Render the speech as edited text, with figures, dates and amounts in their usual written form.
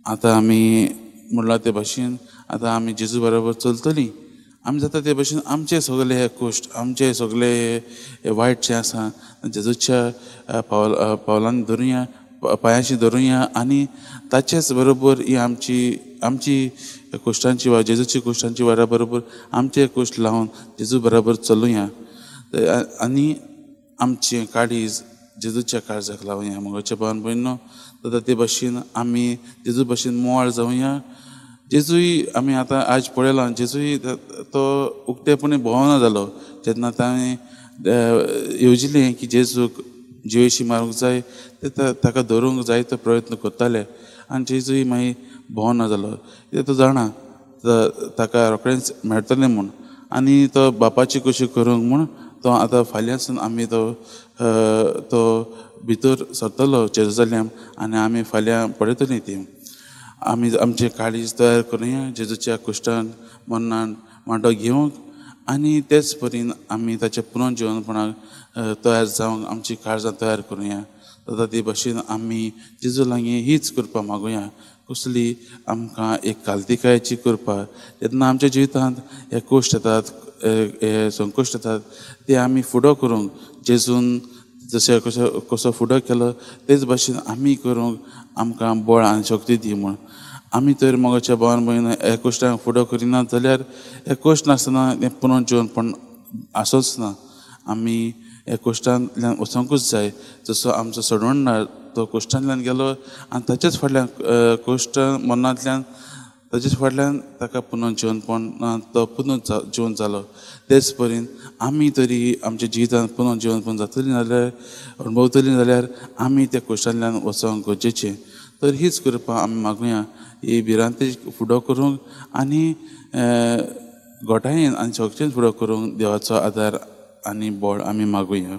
आतां आमी म्हणलां ते भाशेन आतां आमी जेजू बरोबर चलतलीं. आमी जाता ते भाशेन आमचे सगळे हे कश्ट, आमचे सगळे हे वायट जें आसा जेजूच्या पावलांनी धरुया, पांयाशी धरुया आनी ताचेच बरोबर ही आमची आमची कश्टांची वा जेजूची कश्टांची वारा बरोबर आमचे कश्ट लावन जेजू बरोबर चलुया आनी आमचें काळीज जेजूच्या काळजाक लावया. मोगाच्या भावान भयणीनो, जाता ते भाशेन आमी जेजू भाशेन मोवाळ जावया. जेजूय आमी आतां आज पळयलां, जेजूय तो उक्तेपणी भोंवना जालो. जेन्ना ताणें येवजिलें की जेजूक जिवेशी मारूंक जाय, ते ताका धरूंक जाय तो प्रयत्न करताले आनी जेजूय मागीर भोंवना जालो. कित्याक तो जाणा ताका रोखडेंच मेळटलें म्हूण आनी तो बापाची कशी करूंक म्हूण तो आतां फाल्यांसून आमी तो तो भितर सरतलो जेरुजलेम आनी आमी फाल्यां पळयतलीं ती. आमी आमचें काळीज तयार करुया जेजूच्या कुश्टान मरणान वांटो घेवंक आनी तेच परीन आमी ताच्या पुनर्जिवनपणाक तयार जावंक आमची काळजां तयार करुया. जाता ते भाशेन आमी जेजू लागीं हीच कृपा मागुया, कसली आमकां एक कालतिकायेची कृपा. जेन्ना आमच्या जिवितांत हे कश्ट येतात, हे संकश्ट येतात, ते आमी फुडो करूंक जेजून जशें कसो कसो फुडो केलो तेच भाशेन आमी करूंक आमकां बळ आनी शक्ती दी म्हूण. आमी तर मोगाच्या भावान भयणीन ह्या कश्टांक फुडो करिनात जाल्यार हे कश्ट नासतना तें पुनर्जिवनपण आसोच ना. आमी ह्या कश्टांतल्यान वचोंकूच जाय. जसो आमचो सोडवणदार तो कश्टांतल्यान गेलो आनी ताचेच फाटल्यान कश्ट मरणांतल्यान ताचेच फाटल्यान ताका पुनर्जिवनपण तो पुनर्जिवन जालो. तेच परीन आमी तरी आमच्या जिवितांत पुनर्जिवनपण जातलीं जाल्यार, अणभवतलीं जाल्यार आमी त्या कश्टांतल्यान वचोंक गरजेचें. तर हीच कृपा आमी मागुया, ही भिरांती फुडो करूंक आनी घोटायेन आनी शक्तीन फुडो करूंक देवाचो आदार आनी बळ आमी मागुया.